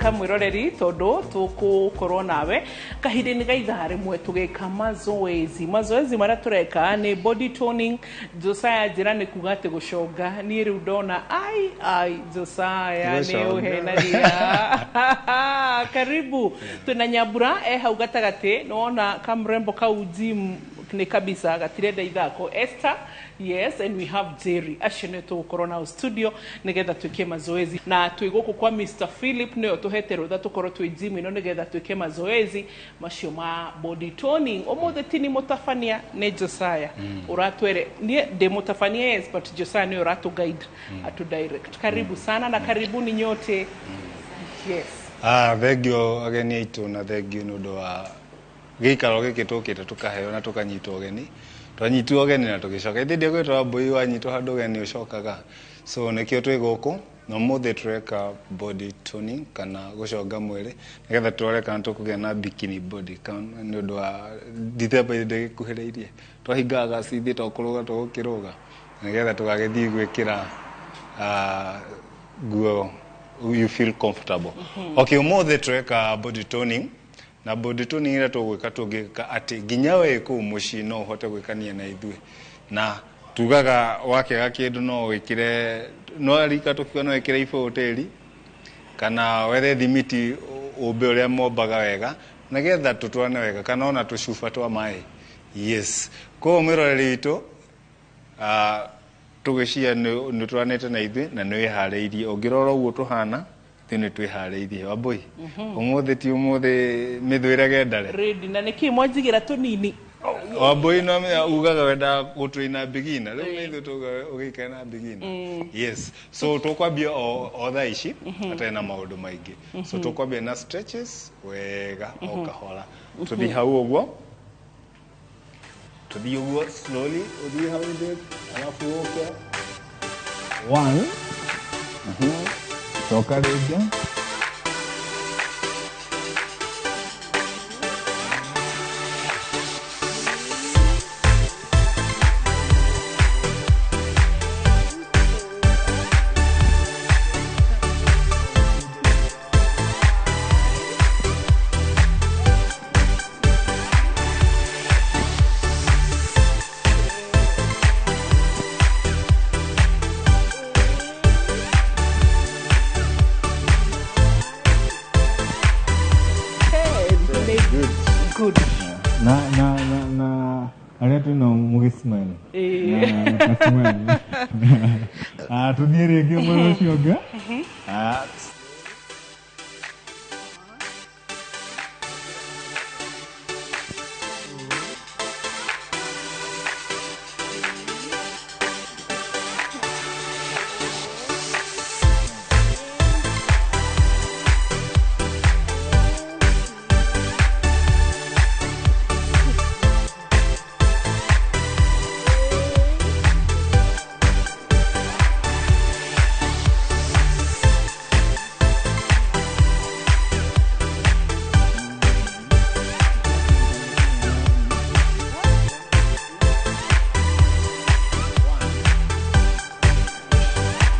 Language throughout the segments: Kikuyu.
Wega mwĩroreri, tondũ tũgũkorwo nawe kahinda-inĩ ga ithaa rĩmwe tũgĩka mazoezi. Mazoezi marĩa tũreka nĩ body toning. Josiah njĩra nĩ kuga atĩ gũconga. Niĩ rĩu ndona ai ai Josiah nĩ ũhenagia. Karibu. Twĩna Nyambura e hau gatagatĩ, nĩ wona kamrembo kau gym nĩ kabisa gatirenda ithako. Esther, yes, and we have Jerry. Acio nĩo tũgũkorwo nao studio nĩgetha twĩke mazoezi. Na twĩ gũkũ kwa Mr. Philip, nĩwe ũtũhete rũtha tũkorwo twĩ gym ĩno nĩgetha twĩke mazoezi macio ma body toning. Ũmũthĩ ti ni mũtabania, nĩ Josiah ũratwere. Niĩ ndĩ mũtabania, yes, but Josiah nĩwe ũratũ guide, atu direct. Karibu sana na karibuni nyote. Yes. Ah, thengio ageni aitũ na thengio nĩ ũndũ wa gĩikaro gĩkĩ tũkĩte tũkaheo na tũkanyitwo ũgeni. Twanyitwo ũgeni na tũgĩcoka. Ithe ndiagwĩtwo Wambũi, wanyitwo handũ ũgeni ũcokaga. So nĩkĩo twĩ gũkũ na ũmũthĩ tũreka body toning kana gũconga mwĩrĩ nĩgetha tũrore kana tũkũgĩa na bikini body kana nĩ ũndũ wa December ĩrĩa ĩkuhĩrĩirie. Twahingaga gaci ithuĩ to kũrũga tũgũkĩrũga nĩgetha tũgagĩthiĩ gwĩkĩra nguo you feel comfortable. Okay, ũmũthĩ tũreka body toning na body toning ĩrĩa tũgwĩka tũngĩka atĩ nginya we kũu mũciĩ no ũhote gwĩkania na ithuĩ. Na tugaga wakĩaga kĩndũ no wĩkĩre, no rika tũkiuga no wĩkĩre ibũyũ tĩri kana wethe thimiti ũmbe ũrĩa mombaga wega nĩgetha tũtwarane wega kana ona tũcuba twa maĩ. Yes. Koguo mwĩroreri witũ, tũgĩcia nĩ ũtwaranĩte na ithuĩ na nĩ wĩharĩirie. Ũngĩrora ũguo tũhana, ithuĩ nĩ twĩharĩirie. Wambũi, ũmũthĩ ti ũmũthĩ mĩthwĩre gendare. Ready. Na nĩkĩ mwanjigĩra tũnini? Wambũi no amenya ugaga wendaga gũtũina beginner. Rĩu nĩ ithuĩ tugaga ũgĩikare na beginner. Yes. So tũkwambia o thaa ici hatarĩ na maũndũ maingĩ. So tũkwambia na stretches wega o kahora. Tũthiĩ hau ũguo. Tũthiĩ ũguo slowly, ũthiĩ hau thĩ, alafu ũke. One. Coka rĩngĩ. Good. Na na na na arĩa twĩna mũgĩcimani. Na smile. Ah, tũthiĩ rĩngĩ mwena ũcio ũngĩ. Ah,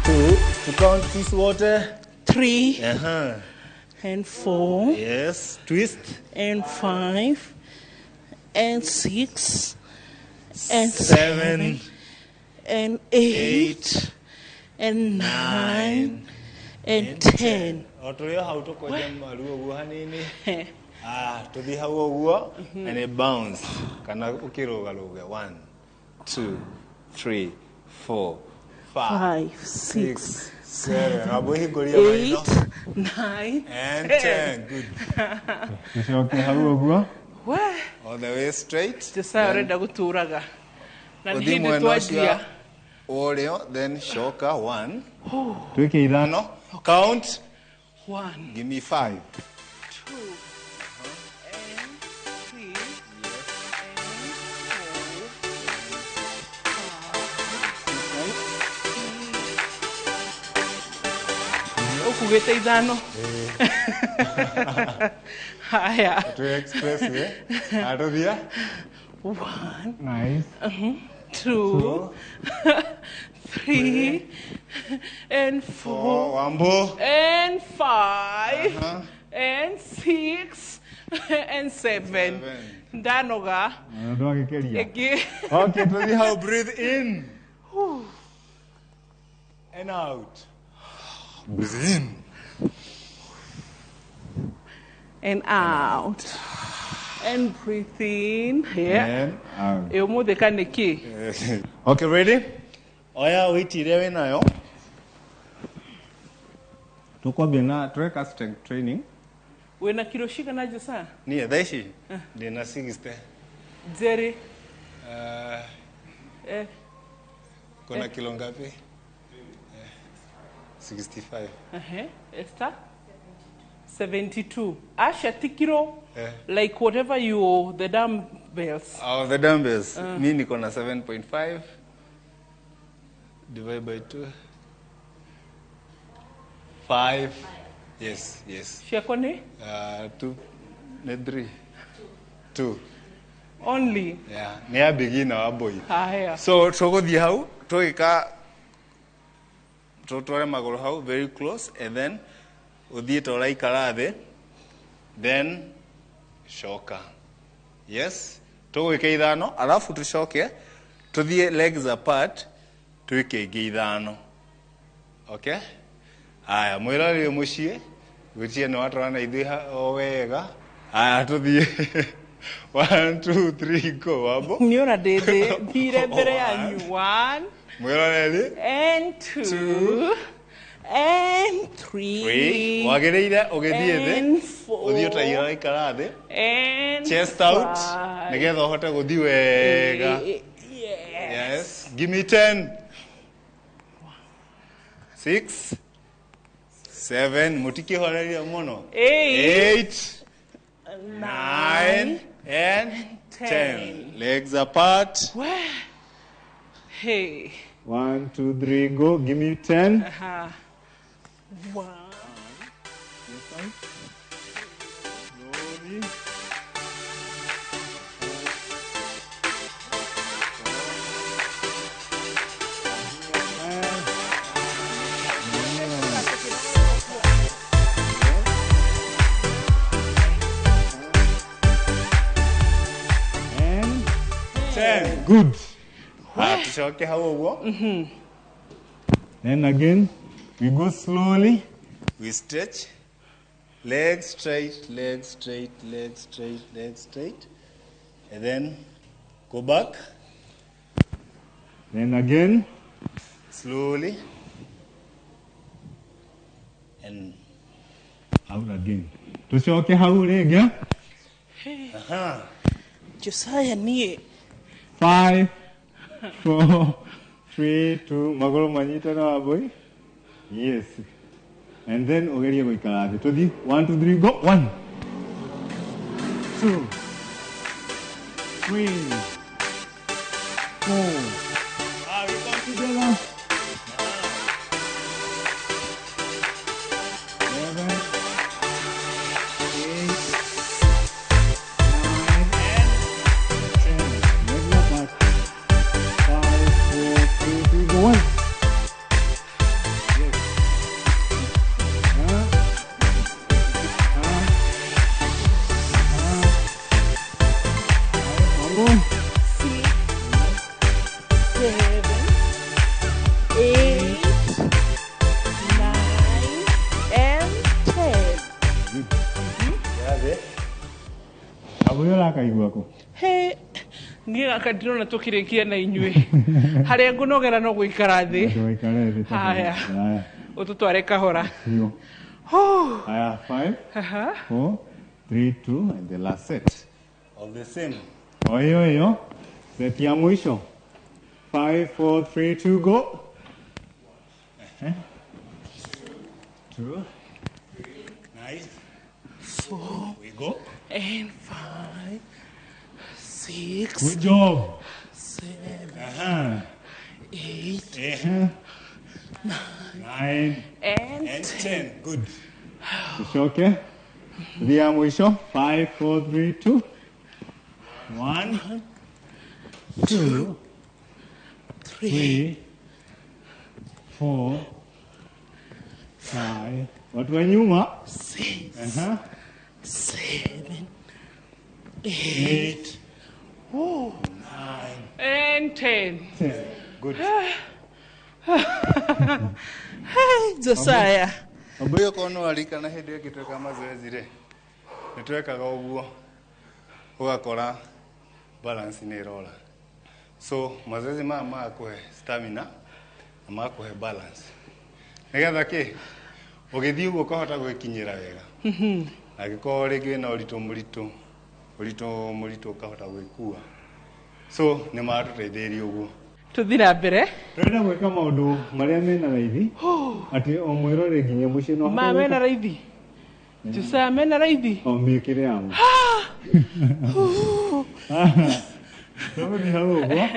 two, to count sisi wote. 3 and 4. Yes, twist. And 5 and 6 and 7, 7 and 8 and 9 and 10. O tũrĩ o hau tũkwenja maru ũguo hanini. Ah, tũthiĩ hau ũguo and it bounce kana ũkĩrũgarũge. 1, 2, 3, 4, 5, 5, 6, 7. Wambũi hingũria maitho. 8, 9, And 10. Good. Tũcoke hau ũguo. We, All the way straight. Josiah ũrenda gũtũraga. Na nĩ Ũthiĩ hĩndĩ mwena ũcio twanjia. wa ũrĩo, then coka 1. Twĩke ithano. Count. 1. Give me 5. 2. And 3. And 4. 5. Ũkugĩte ithano. Haya. Twĩ express, eh? Atũthia. 1. Nice. 2, 3, and 4, Wambo. And 5, and 6, and 7. Ndanoga. Ĩngĩ. Okay, tuthiĩ hau, breathe in and out. Breathe in and out. And breathe in. Yeah. And out. Ĩ ũmũthĩ ka nĩkĩ? Okay, ready? Oya weight iria wĩnayo. Tũkwambia na tũreka strength training. Wĩna kiro cigana, Josa? Niĩ thaa ici ndĩna 60. Jerry. Eh. Kuna kilo ngapi? 65. Uh-huh. Esther? 72. Asha ti kiro. Eh. Like whatever you, the dumbbells. Oh, the dumbbells. Mi niko na 7.5 divide by 2. 5. Yes. Ciakwa nĩ? 2. Ne 3. 2. Only. Yeah. Nĩ ya beginner wa boy. Haya. So tũgũthiĩ hau tũgĩka tũtware magũrũ hau very close and then ũthiĩ ta ũraikara thĩ, then coka. Yes, tũgwĩka ithano, alafu tũcoke tũthiĩ legs apart twĩke ingĩ ithano. Okay, aya, mwĩrorere mũciĩ, gwĩtia nĩ watwara na ithuĩ o wega. Aya, tũthiĩ. 1 2 3, go, Wambo. Niĩ ona ndĩ thĩ thire mbere yanyu. 1 Mwĩroreri. And 2 and 3. 3. Wagĩrĩire ũgĩthiĩ thĩ And 4. ũthiĩ ũtaira ũraikara thĩ, And chest out, 5. nĩgetha ũhote gũthiĩ wega. Yes. Yes, give me 10, 6, 7, mũtikĩhoreria mũno. 8. 8, 9 and 10. 10. Legs apart. Hey. 1, 2, 3, go. Give me 10. 1. Slowly. And 10. Good. Ah, tucoke hau ũguo. Then again, we go slowly. We stretch. Legs straight, legs straight, legs straight, legs straight. And then go back. Then again, slowly. And out again. Tucoke hau rĩngĩ. Aha. Josiah niĩ. 5, 4, 3, 2, magũrũ manyitana, Wambui. Yes. And then ũgerie gũikara thĩ. Tũthiĩ. 1, 2, 3, go. 1, 2, 3, 4. Ah, we come together. 7, 8, 9, and 10. Legs apart. 5, 4, 3, 2, go. 1. Yes. One more. 6, 7, 8, 9, and 10. Yathĩ. Wambui, ũrakaigua kũ? He, niĩ gaka ndĩrona tũkĩrĩkia na inyuĩ harĩa ngũnogera no gũikara thĩ. Ndũgaikare thĩ ta Haya. Haya. Ũtũtware kahora. Hiyo. Huh. Haya, 5, Aha. 4, 3, 2, and the last set of the same. O hiyo hiyo. Set ya mwisho. 5, 4, 3, 2, go. Ehe. 2, nice. 4 We go. And 5, 6, Good job. 7, Aha. 8, Ehe. 9, and and 10. 10. Good. Tucoke. Thia ya mwisho. 5, 4, 3, 2, 1, 2, 3, 4, 5. Watu wa nyuma. 6, Aha. 7, 8, 8, and 10. 10. Good. Hey, Josiah. Wambui okorwo nĩ waririkana hĩndĩ ĩngĩ tweka mazoezi rĩ, nĩ twekaga ũguo ũgakora balance nĩ ĩrora. So mazoezi maya magakũhe stamina na magakũhe balance nĩgetha kĩ ũgĩthiĩ ũguo ũkahota gwĩkinyĩra wega. Na angĩkorwo rĩngĩ wĩna ũritũ mũritũ, ũritũ mũritũ ũkahota gwĩkua. So nĩ maratũteithĩrĩria ũguo. Tũthiĩ na mbere. Tũrenda gwĩka maũndũ marĩa mena raithi atĩ o mwĩrore nginya mũciĩ no Ma mena raithi. Josiah mena raithi. o mĩkĩre yamo. Tũgũthiĩ hau ũguo.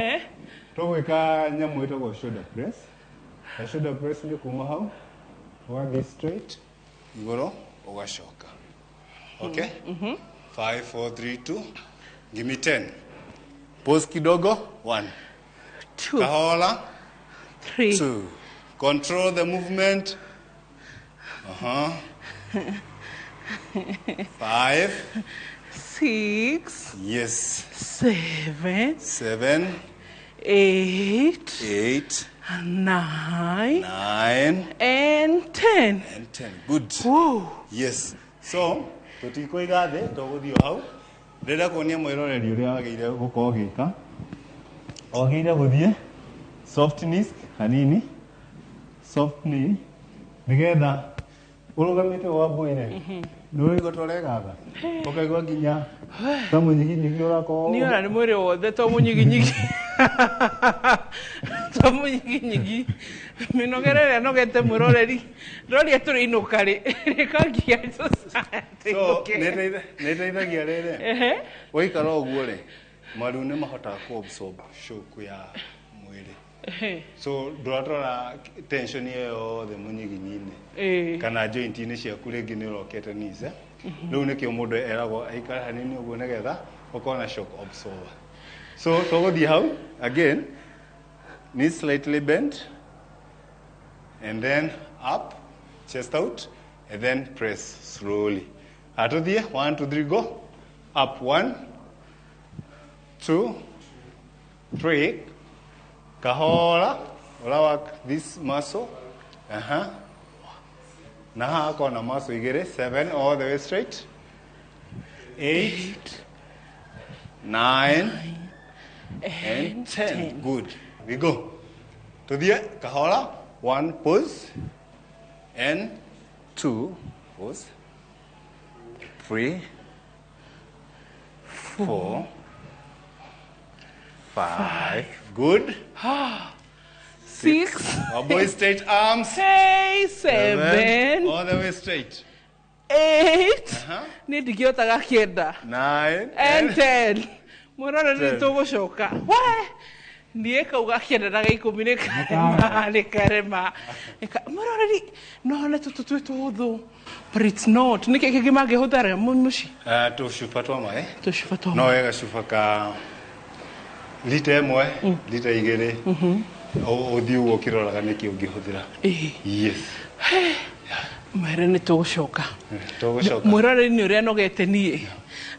Tũgwĩka nyamũ ĩtagwo shoulder press. Na shoulder press nĩ kuma hau ũgathiĩ straight igũrũ ũgacoka. Okay? 5, 4, 3, 2. Give me 10. Pause kidogo. 1. 2, Kahola. 3, 2. Control the movement. 5. 6, Yes. 7, 7, 8, 8, 9, 9, and 10. and 10. Good. Whoa. Yes. So, tũtikũiga thĩ, tũgũthiĩ o hau. Ndĩrenda kuonia mwĩroreri ũrĩa wagĩrĩire gũkorwo ũgĩka. Wagĩrĩire gũthiĩ soft knees hanini, soft knee, nĩgetha ũrũgamĩte Wambui rĩ, nĩ ũraigua ta ũregatha, ũkaigua nginya ta mũnyiginyigi ũrakorwo Niĩ ona nĩ mwĩrĩ wothe to mũnyiginyigi. To mũnyiginyigi. Mĩnogere ĩrĩa nogete mwĩroreri. Ndĩroria tũrĩinũka rĩ. Rĩkangia Josiah So, tũinũke. nĩ ĩteithagia rĩrĩ, Ehe. waikara ũguo rĩ, maru nĩ mahotaga kũ absorb shock ya mwĩrĩ. Ehe. So ndũratwara tension ĩyo yothe mũnyiginyi-inĩ Ĩĩ. kana joint-inĩ ciaku rĩngĩ nĩ ũrokete knees, eh? Rĩu nĩkĩo mũndũ eragwo aikare hanini ũguo nĩgetha ũkorwo na shock absorber. So tũgũthiĩ hau again, knees slightly bent and then up, chest out, and then press slowly. Atũthiĩ 1, 2, 3, go. Up 1, 2, 3. Kahora, ura work this muscle. Na haha akorwo na muscle igĩrĩ, 7 all the way straight. 8, 9, and 10. Good. We go. Tuthiĩ kahora, 1 pause, and 2 pause, 3, 4, 5. Good. 6, Our boy straight arms. Hey, 7, All the way straight. 8, niĩ ndingĩhotaga kenda. 9, And 10. Mwĩroreri nĩ 10. tũgũcoka. We! Niĩ kau ga kenda na ga ikũmi nĩ karema, nĩ karema. Mwĩroreri, no one tũtũ twĩ tũhũthũ. But it's not. Nĩkĩ kĩngĩ mangĩhũthĩra mũciĩ? Tũcuba twa maĩ. Tũcuba twa No wega gacuba ka lita ĩmwe, lita igĩrĩ. Ũthiĩ ũguo ũkĩroraga nĩkĩ ũngĩhũthĩra. Ĩĩ. Yes. Mwĩre nĩ tũgũcoka. Tũgũcoka. Mwĩroreri nĩ ũrĩa nogete niĩ.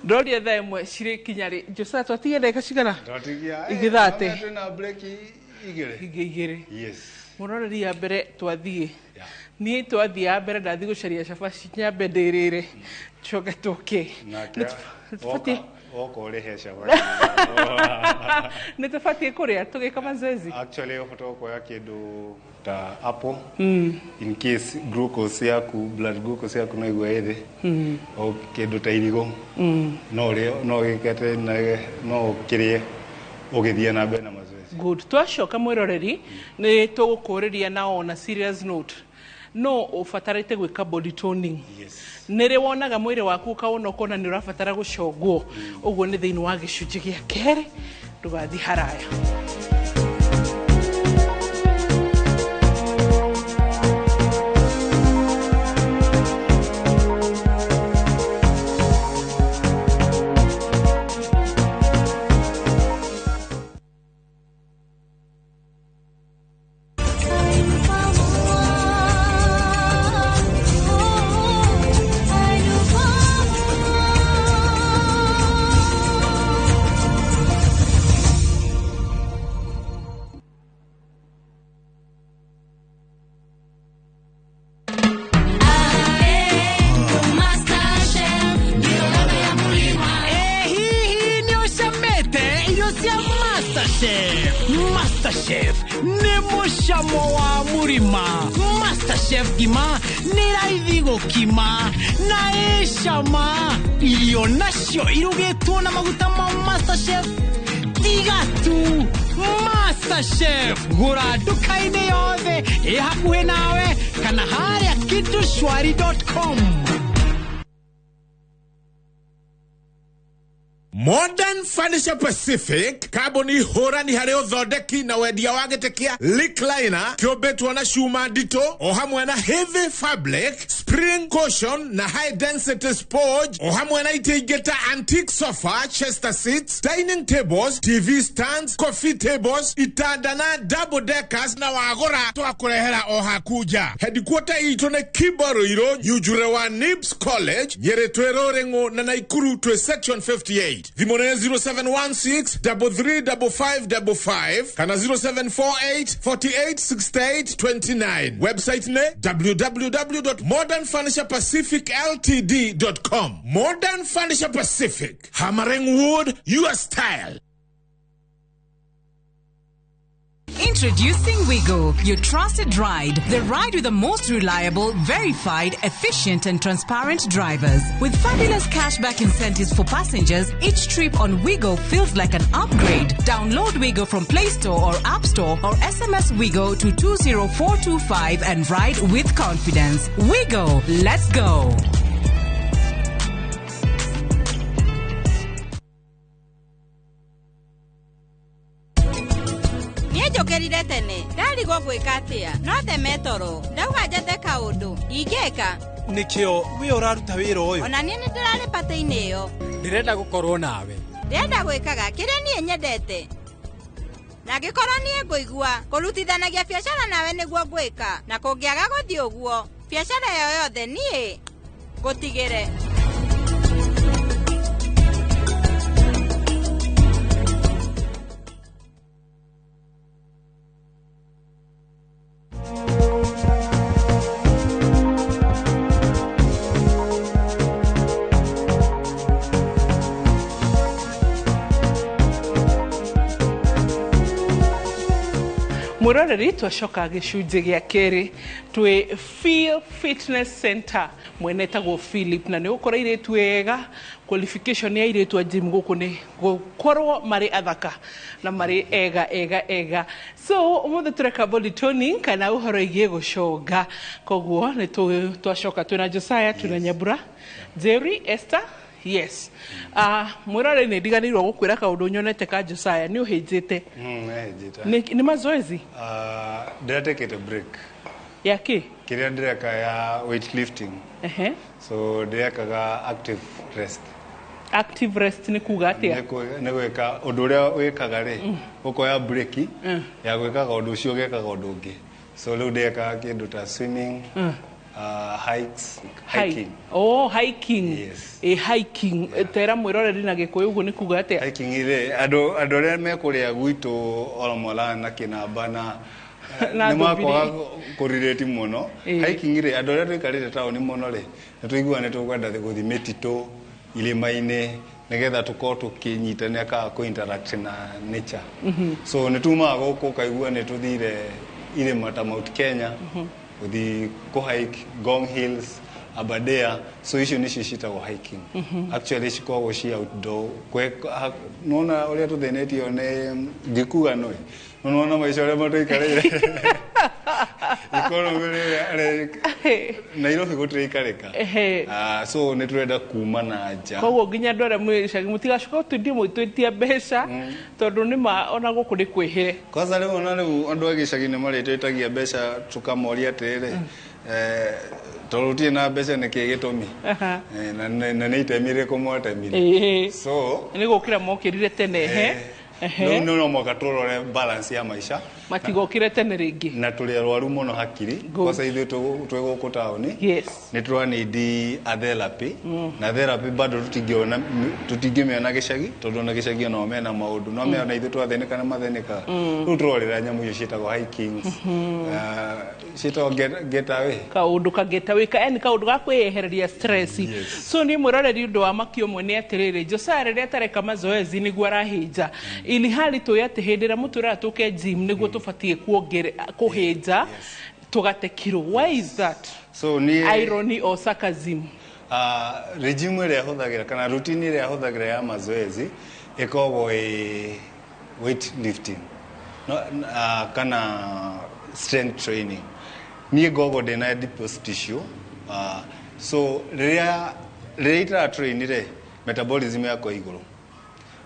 Ndoria thaa ĩmwe cirĩ kinya rĩ. Josiah twatigia ndagĩka cigana? Twatigia. Igĩthate. Twĩna break igĩrĩ. Ingĩ igĩrĩ. Yes. Mwĩroreri ya mbere twathiĩ. Yeah. Niĩ twathiĩ ya mbere ndathiĩ gũcaria cabaci nyambe ndĩrĩre ncoke tũke. Nake Nĩ woka ũrĩhe cabaci. tũbatiĩ kũrĩa tũgĩka mazoezi. Actually ũbata kuoya kĩndũ ta apple in case glucose yaku, blood glucose yaku no igwe ĩ thĩ. O kĩndũ ta irigũ. No ũrĩe, no ũgĩkete no ũkĩrĩe ũgĩthiĩ na mbere na mazoezi. Good. Twacoka mwĩroreri nĩ tũgũkũrĩria na on a serious note. No ũbatarĩte gwĩka body toning. Yes. Nĩ rĩ wonaga mwĩrĩ waku ũkawona ũkona nĩ ũrabatara gũcongwo. Ũguo nĩ thĩinĩ wa gĩcunjĩ gĩa kerĩ. Ndũgathiĩ haraya. Cia Masterchef. Masterchef nĩ mũcamo wa mũrima. Masterchef ngima nĩ raithi gũkima na ĩ cama. Irio nacio irugĩtwo na maguta ma Masterchef. Tiga tu Masterchef, gũra nduka-inĩ yothe ĩ hakuhĩ nawe kana harĩa kitushwari.com. Modern Furniture Pacific, kambuni hũrani harĩ ũthondeki na wendia wa gĩtĩ kĩa recliner kĩũmbĩtwo na cuma nditũ o hamwe na heavy fabric, spring cushion na high density sponge, o hamwe na itĩ ingĩ ta antique sofa, chester seats, dining tables, TV stands, coffee tables, itanda na double deckers, na wagũra twakũrehera o haku nja. Headquarter itũ nĩ Kibo Ruiru, Nyunjure wa Nibs College, Nyĩrĩ twĩ Rũrĩng'ũ na Naikuru twĩ section 58. Thimũ nĩ 0716 335555 kana 0748 48 68 29. Website nĩ www.modernfurniturepacificltd.com. Modern Furniture Pacific, hammering wood your style. Introducing Wigo, your trusted ride. The ride with the most reliable, verified, efficient, and transparent drivers. With fabulous cashback incentives for passengers, each trip on Wigo feels like an upgrade. Download Wigo from Play Store or App Store or SMS Wigo to 20425 and ride with confidence. Wigo, let's go. Niĩ njũkĩrire tene, ndarigwo gwĩka atĩa, no theme toro ndauga njethe kaũndũ ingĩka. Nĩkĩo wĩ ũraruta wĩra ũyũ. Ona niĩ nĩ ndĩrarĩ patĩ-inĩ ĩyo. Ndĩrenda gũkorwo nawe. Ndĩrenda gwĩkaga kĩrĩa niĩ nyendete, na angĩkorwo niĩ ngũigua kũrutithanagia biacara nawe nĩguo ngwĩka, na kũngĩaga gũthiĩ ũguo, biacara ĩyo yothe niĩ ngũtigĩre. Mwiroreri, twacoka gĩcunjĩ gĩa kerĩ twĩ Feel Fitness Center, mwene etagwo Philip, na nĩ gũkorwo airĩtu ega. Qualification ya airĩtu a gym gũkũ nĩ gũkorwo marĩ athaka na marĩ ega ega ega. So ũmũthĩ tũreka body toning kana ũhoro igiĩ gũconga. Koguo nĩ twacoka twĩna Josiah, twĩna Nyambura, Jerry, Esther. Yes, mwĩroreri, nĩ ndiganĩirwo gũkwĩra kaũndũ nyonete ka Josiah, nĩ ũhĩnjĩte. Nĩhĩnjĩte. Nĩ mazoezi? Ndĩratekete break. Ya kĩ? Kĩrĩa ndĩreka ya weightlifting. So ndĩrekaga active rest. Active rest nĩ kuga atĩa? Nĩ gwĩka ũndũ ũrĩa wĩkaga rĩ, ũkoya break ya gwĩkaga ũndũ ũcio, ũgekaga ũndũ ũngĩ. So rĩu ndĩrekaga kĩndũ ta swimming, hikes, hiking. Oh, hiking. Yes. Ĩ hiking, tera mwĩroreri na Gĩkũyũ ũguo nĩ kuga atĩa? Hiking rĩ, andũ arĩa mekũrĩa gwitũ Oromola na Kĩnamba na Na nĩ makwaga Thũbiri. kũrelate mũno. Hiking rĩ, andũ arĩa tũikarĩte taũni mũno rĩ, nĩ tũiguaga nĩ tũkwenda gũthiĩ mĩtitũ, irĩma-inĩ, nĩgetha tũkorwo tũkĩnyitanĩra kana kũ interact na nature. So nĩ tumaga gũkũ ũkaigua nĩ tũthire irĩma ta Mount Kenya, gũthiĩ kũ hike Ngong Hills, Aberdare. So icio nĩcio ciĩtagwo hiking. Actually cikoragwo ci outdoor. Nona ũrĩa tũthĩnĩtio nĩ ngĩkuga nũĩ, nona maica ũrĩa matũikarĩire, economy rĩrĩa Nairobi gũtiraikarĩka. Ah, so nĩ tũrenda kuma na nja. Koguo nginya andũ arĩa mwĩ icagi mũtigacoka gũtindie mũgĩtwĩtia mbeca, tondũ nĩma ona gũkũ nĩ kwĩhĩre. Kwanza rĩu, ona rĩu andũ a gĩcagi nĩ marĩtwĩtagia mbeca, tũkamoria atĩrĩrĩ, tondũ gũtirĩ na mbeca, nĩkĩ gĩtũmi? Na nĩ itemi rĩrĩkũ mwatemire? So Nĩ gũkĩra mokĩrire tene he. Rĩu no mũhaka tũrore balance ya maica. Matigokĩre tene rĩngĩ. Na tũrĩ arwaru mũno hakiri. Kwanza ithuĩ twĩ gũkũ taũni nĩ tũranidi a therapy, na therapy bado tũtingĩona, tũtingĩmĩona gĩcagi, tondũ ona gĩcagi onao mena maũndũ no mena ithuĩ twathĩnĩka na mathĩnĩkaga. Rĩu tũrorera nyamũ icio ciĩtagwo hikings, ciĩtagwo get away. Kaũndũ kagĩta wĩka, yani kaũndũ ga kwĩyehereria stress. Yes. So niĩ mwĩroreri, ũndũ wa makio ũmwe nĩ atĩrĩrĩ, Josiah rĩrĩa atareka mazoezi nĩguo arahĩnja. Ili hali tũĩ atĩ hĩndĩ ĩrĩa mũtwĩraga tũke gym nĩguo tũbatiĩ kũhĩnja tũgate kiro. Why is that? So niĩ Irony or sarcasm? Regime ĩrĩa hũthagĩra kana routine ĩrĩa hũthagĩra ya mazoezi ĩkoragwo ĩ weight lifting, no, kana strength training. Niĩ ngoragwo ndĩna adipose tissue, so rĩrĩa itara train rĩ, metabolism yakwa ĩ igũrũ,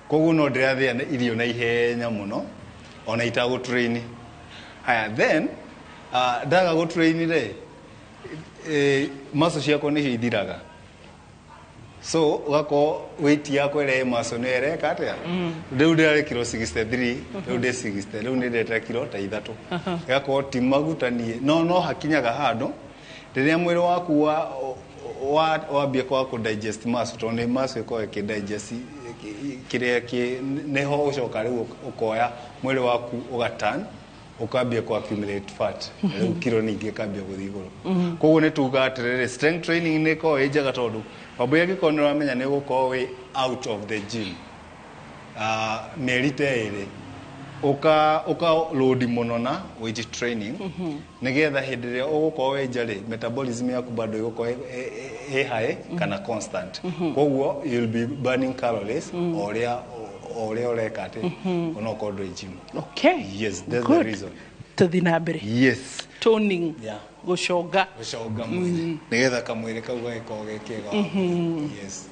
koguo no ndĩrathĩa irio na ihenya mũno ona itagũ train. Haya, then ndaga gũ train rĩ, muscle ciakwa nĩcio ithiraga, so ũgakorwo weight yakwa ĩrĩa ĩ muscle nĩ ĩreka atĩa. Rĩu ndĩrarĩ kiro 63, rĩu ndĩ 60, rĩu nĩ ndete kiro ta 3. Ĩgakorwo ti maguta niĩ, no hakinyaga handũ rĩrĩa mwĩrĩ waku wambia kwaga kũ digest muscle, tondũ nĩ muscle ĩkoragwo ĩkĩ digest kĩrĩa nĩho ũcoka rĩu ũkoya mwĩrĩ waku ũgatan ũkambia ku accumulate fat, rĩu kiro ningĩ ĩkambia gũthiĩ igũrũ. Koguo nĩ tuga atĩrĩrĩ, strength training nĩ ĩkoragwo ĩ njega, tondũ wambui angĩkorwo nĩ ũramenya nĩ ũgũkorwo wĩ out of the gym mĩeri ta 2, ũka load mũno na weight training, nĩgetha hĩndĩ ĩrĩa ũgũkorwo wĩ nja rĩ, metabolism yaku bado ĩgũkorwo ĩ high kana constant, koguo you'll be burning calories o ũrĩa ũreka atĩ onokorwo ndwĩ gym. Okay. Yes, that's Good. the reason. Tũthiĩ na mbere. Yes. Toning. Yeah. Gũconga. Gũconga mwĩrĩ nĩgetha kamwĩrĩ kau gagĩkorwo ge kega. Yes.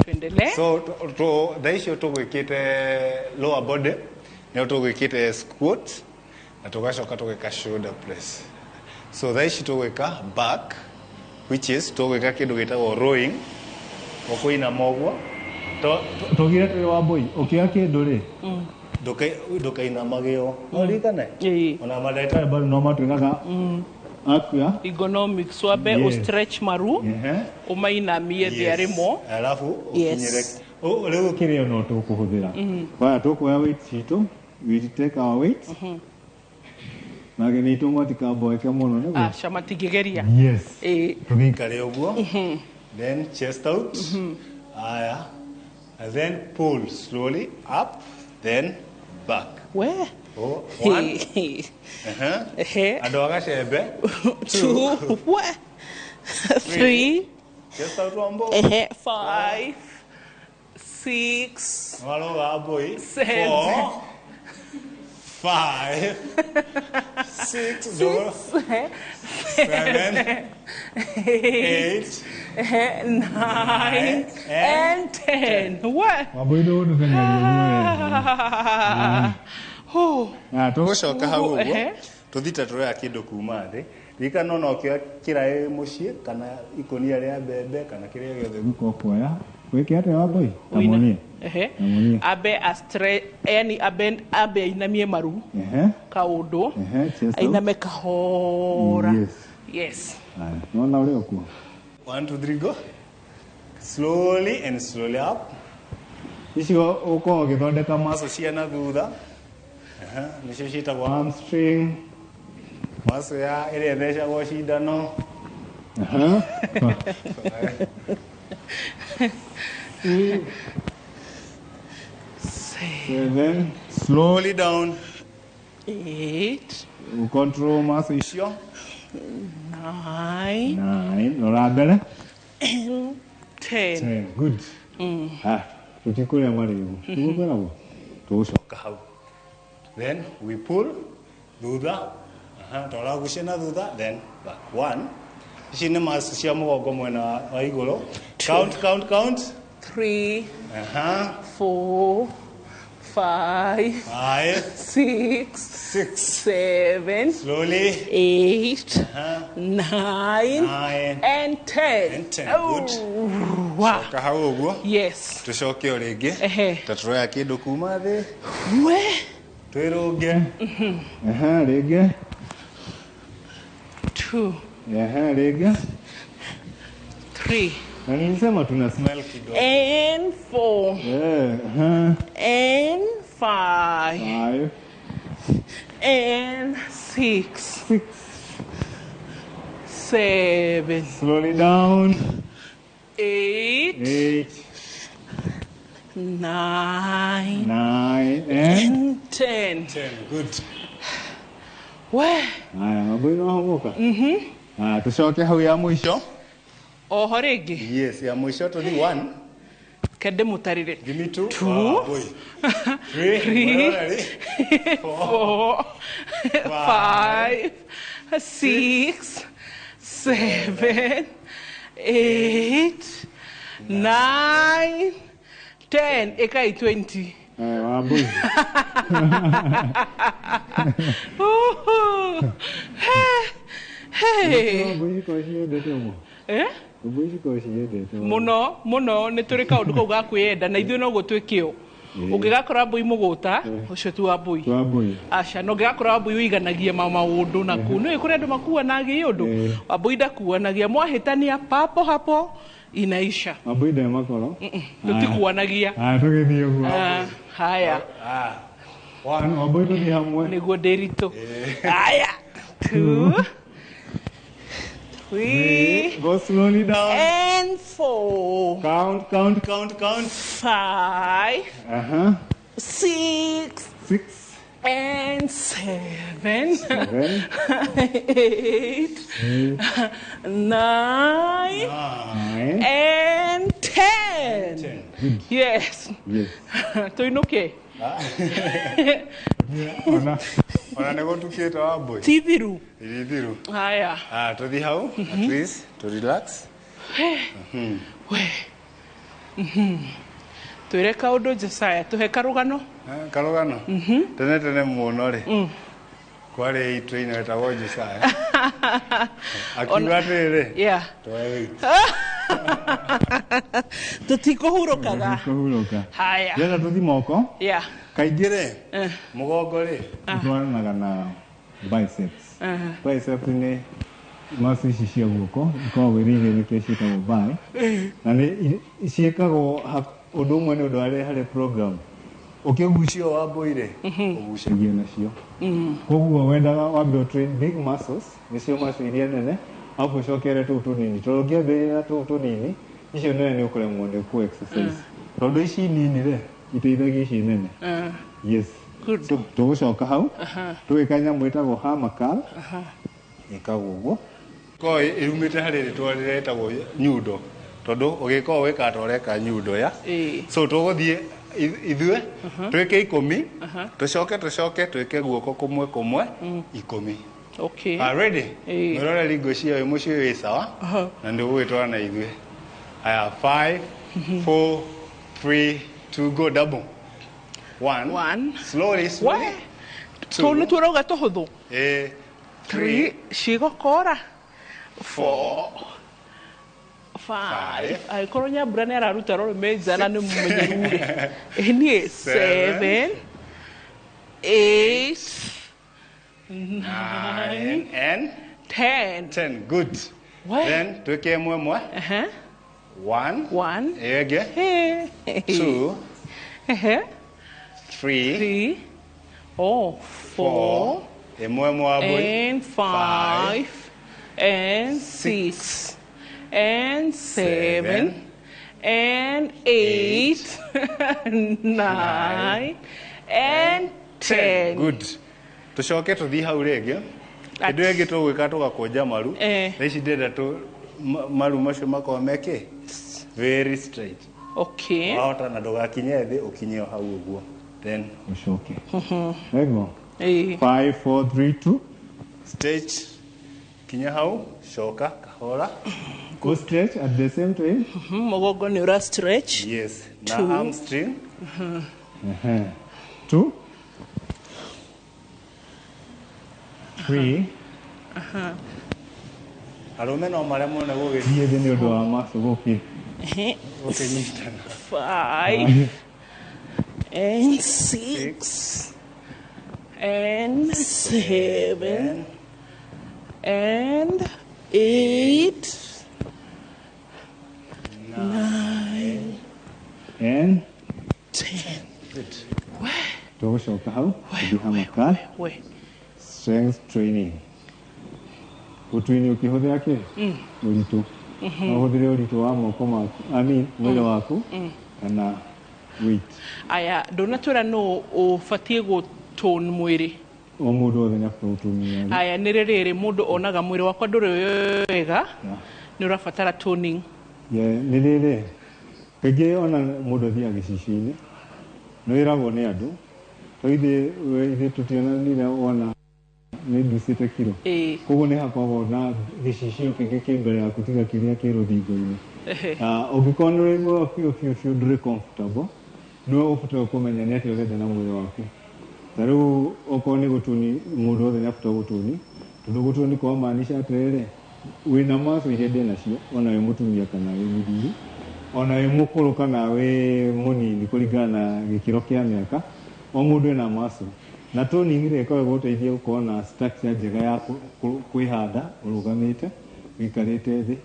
Tuendelee. So thaa icio tũgwĩkĩte lower body, nĩyo tũgwĩkĩte squat na tũgacoka tũgeka shoulder press. So thaa ici tũgwĩka back, which is tũgwĩka kĩndũ gĩtagwo rowing, ũkũinama ũguo. Tũgire twĩ Wambui, ũkĩoya kĩndũ rĩ, ndũkainamage ũũ. No ũririkane? Ona mandagĩtarĩ bado no matwĩraga akua Ergonomics, wambe Yes. ũstretch maru, ũmainamie thĩ arĩmo. Alafu ũkinyĩre rĩu kĩrĩa no tũkũhũthĩra. Haya, tũkuoya weight citũ, we take our weight. Na ageni aitũ matikamboeke mũno nĩguo. Aca, matingĩgeria. Yes. Tũgĩikare ũguo, then chest out. Haya, and then pull slowly up, then back. We. Oh, one. Andũ a gacembe. 2, 1, 3, Chest out Wambo. 5, 6, Waroga Wambui. 7, 4, 5, 6, 7, 8, 9, and 10. What? Wambui ndũgũtũteng'eria. Tũgũcoka hau ũguo tũthite tũroya kĩndũ kuma thĩ. Ririkana ona ũkĩoya kĩraĩ mũciĩ kana ikũnia rĩa mbembe kana kĩrĩa gĩothe ũgũkorwo kuoya. Wĩke atĩa Wambui? Tamuonie. Ambe yani ambe ainamie maru kaũndũ, ainame kahora. Yes. Nona ũrĩa ũkuo. 1, 2, 3, go. Slowly and slowly up. Icio ũkorwo ũgĩthondeka muscle cia na thutha. Nĩcio ciĩtagwo hamstring, muscle ya ĩrĩa ĩthecagwo cindano. 7, slowly down. 8, control muscle icio. 9, 9, rora mbere. 10. 10, good. Tũtikũrĩa marĩgũ. Tũgũkwĩragwo. Tũgũcoka hau. Then we pull thutha, tũragucia na thutha, then back. 1. Ici nĩ muscle cia mũgongo mwena wa igũrũ. Count, count, count. 3, 4, 5, 6, 7, slowly, 8, 9, and 10. And 10. Good. Wow. Coka hau ũguo. Yes. Tũcoke o rĩngĩ. Ta tũroya kĩndũ kuma thĩ. We. Twĩrũnge. Rĩngĩ. 2. Rĩngĩ. 3. Na nilisema tuna smell kidogo. And 4. And 5. 5. And 6. 6. 7. Slowly down. 8. 8. 9. 9. 10. 10. Good. We. Haya, Wambui no hũmũka. Haya, tũcoke hau ya mũico. Oho rĩngĩ. Yes, ya mũico tũthi 1. Kende mũtarĩre. Give me 2. 2. Wambui. 3. 3, 4, 5, 6, 7, 8, 9, 10. Ĩkai 20. Wambui. Hey. Wambui cikorwo ciendete ũguo. Eh? Wambui cikorwo ciendete ũguo. Muno muno nĩ tũrĩ kaũndũ kau ga kwĩyenda na ithuĩ noguo twĩkĩo. Ũngĩgakora mbũi mũgũta ũcio ti wa mbũi. Wambui. Aca no ũngĩgakora wambũi ũiganagia maũndũ na kuu nĩ kũrĩ andũ makuanagia ũndũ. Wambũi ndakuanagia, mwahĩtania papo hapo inaisha. Wambui nde makoro. Tũtikuanagia. Haya, tũgĩthiĩ ũguo. Haya. One, Wambui tũthiĩ hamwe. Nĩguo ndĩritũ. Haya. 2, 3, Go slowly down. And 4. Count, count, count, count. 5, 6, 6, and 7, 7, 8, 9, 9, and 10. Yes. Yes. Tuinuke. Ona ona nĩ gũtukĩte Wambui. Ti thiru. Ithiru. Haya. Ah, tũthiĩ hau at least to relax. We. Twĩre kaũndũ Jesaya, tũhe karũgano. Karũgano? Tene tene mũno rĩ. Kwarĩ trainer wetagwo Jesaya. Akiuga atĩrĩrĩ. Yeah. Twoe weight. Tũtikũhurũkaga. Tũtikũhurũka. Haya. Ndĩrenda tũthiĩ moko. Yeah. Kaingĩ rĩ, mũgongo rĩ, ũtwaranaga na biceps. Biceps nĩ muscle ici cia guoko ikoragwo irĩ igĩrĩ nĩkĩo ciĩtagwo bi. Na nĩ ciĩkagwo ũndũ ũmwe nĩ ũndũ wa harĩ program. Ũkĩgucia Wambui rĩ, ũgucagia nacio. Koguo wendaga wambe ũ train big muscles, nĩcio muscle iria nene, arabu ũcokere tũu tũnini. Tondũ ũngĩambĩrĩria na tũu tũnini, icio nene nĩ ũkũremwo nĩ kũ exercise. Tondũ ici nini rĩ, iteithagia ici nene. Yes. Good. So, tũgũcoka hau, tũgĩka nyamũ ĩtagwo hammer curl. Ĩkagwo ũguo. Ko ĩrumĩte harĩ rĩtwa rĩrĩa rĩtagwo nyundo. Tondũ ũgĩka ũũ wĩkaga ta ũreka nyundo ya. So tũgũthiĩ ithuĩ twĩke 10, tũcoke tũcoke twĩke guoko kũmwe kũmwe 10. Okay. Ready? Mwĩroreri ngwĩciria wĩ mũciĩ wĩ sawa na nĩ ũgũgĩtwara na ithuĩ. Aya, 5, 4, 3, 2, go double. 1. 1. Slowly, slowly. 2. Tũu nĩtuo ũrauga tũhũthũ. 3, Cigokora. 4, 5. Angĩkorwo Nyambura nĩ araruta rũrĩmĩ nja na nĩ mũmenyeru rĩ. Niĩ 7, 8, 9, and 10. 10. Good. Then twĩke ĩmwe ĩmwe. 1. 1. Ĩyo ĩngĩ. 2. 3. 3. Oh, 4. Ĩmwe ĩmwe Wambui. And 5. And 6. And 7. And 8. 9. And 10. Good. Tũcoke tũthiĩ hau rĩngĩ. Kĩndũ gĩkĩ tũgwĩka tũgakũnja maru. Thaa ici ndĩrenda maru macio makorwo mekĩ very straight. Okay. Wahota na ndũgakinye thĩ, ũkinye o hau ũguo. Then ũcoke. Ego. 5, 4, 3, 2. Stretch. Kinya hau, coka kahora. Go stretch at the same time. Mũgongo nĩ ũra stretch. Yes. Na hamstring. 2. 3. Arũme no maremwo nĩ gũgĩthiĩ thĩ nĩ ũndũ wa muscle gũkĩnyitana. 5 and 6 and 7 and 8, 9 and 10. Good. Tũgũcoka hau tũthiĩ hammer curl. Strength training. Ũtuini ũkĩhũthĩra kĩ? Ũritũ. No ũhũthĩre ũritũ wa moko maku, I mean mwĩrĩ waku kana weight. Aya, ndũnatwĩra nũ ũbatiĩ gũ Gũtone mwĩrĩ. O mũndũ wothe nĩ abataire gũtũnia. Aya, nĩ rĩrĩ mũndũ onaga mwĩrĩ wakwa ndũrĩ wega, nĩ ũrabatara toning? Yeah, nĩ rĩrĩ, kaingĩ ona mũndũ athiaga gĩcicio-inĩ, nĩ wĩragwo nĩ andũ to ithuĩ tũtionanire, wona nĩ nducĩte kiro. Koguo nĩ hakoragwo na gĩcicio kĩngĩ kĩ mbere yaku tiga kĩrĩa kĩ rũthingo-inĩ. Ũngĩkorwo nĩ ũraigua biũ biũ biũ ndũrĩ comfortable, nĩwe ũbataire kũmenya nĩ atĩa ũrenda na mwĩrĩ waku. Ta rĩu okorwo nĩ gũtuni, mũndũ wothe nĩ abataire gũtuni, tondũ gũtuni kwa maanisha atĩrĩrĩ, wĩna maco iria ndĩ nacio, ona wĩ mũtumia kana wĩ mũthuri, ona wĩ mũkũrũ kana wĩ mũnini, kũringana na gĩkĩro kĩa mĩaka, o mũndũ ena maco. Na toning rĩ, ĩkoragwo gũteithia gũkorwo na structure njega ya kwĩhanda ũrũgamĩte, ũikarĩte thĩ,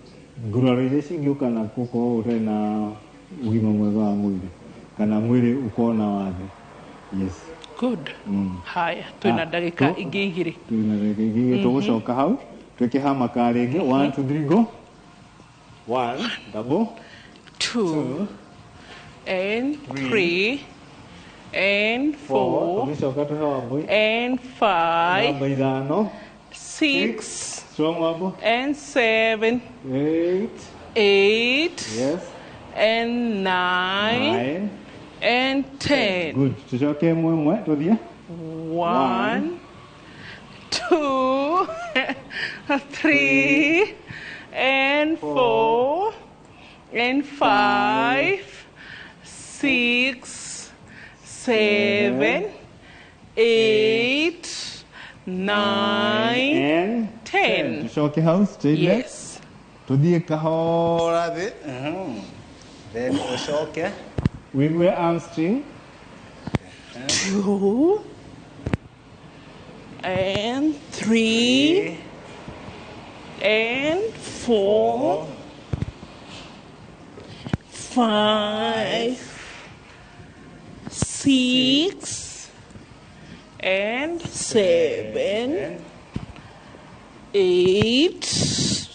nguraro iria cingĩũka na gũkorwo ũtarĩ na ũgima mwega wa mwĩrĩ kana mwĩrĩ ũkorwo na wathe. Yes. Good. Haya, twĩna ndagĩka ingĩ 2. Twĩna ndagĩka ingĩ 2. Tũgũcoka hau twĩke hamaka rĩngĩ. 1, 2, 3, go. 1, double. 2 and 3 and 4 Tũgĩcoka tũhe Wambui. and 5, Namba 5. 6 Strong, Wambo. and 7, 8, 8, yes, and 9, 9 and 10. Good. Tucoke ĩmwe ĩmwe, tũthiĩ. 1, 2, 3 and 4 and 5, 6, 7, 8, 9, and 10. Tucoke hau straight leg. Yes. Tuthiĩ kahora thĩ. Then ũcoke wĩigue hamstring. 2 and 3 and 4, 5, 6 and 7, 8,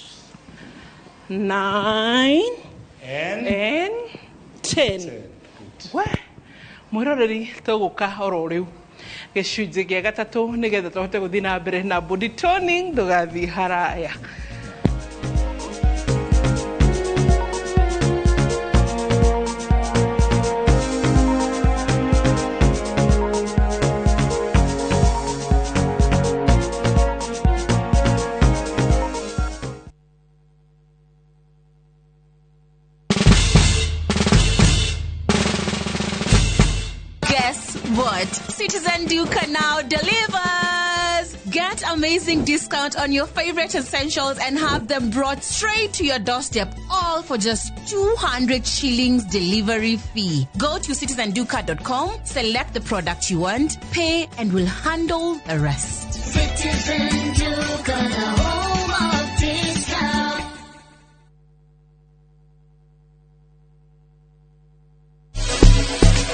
9 and 10. We mwiroreri, tũgũka oro rĩu gĩcunjĩ gĩa gatatũ nĩgetha tũhote gũthiĩ na mbere na body toning. Ndũgathiĩ haraya. Guess what? Citizen Duka now delivers! Get amazing discount on your favorite essentials and have them brought straight to your doorstep, all for just 200 shillings delivery fee. Go to citizenduka.com, select the product you want, pay, and we'll handle the rest. Citizen Duka, the home of discount.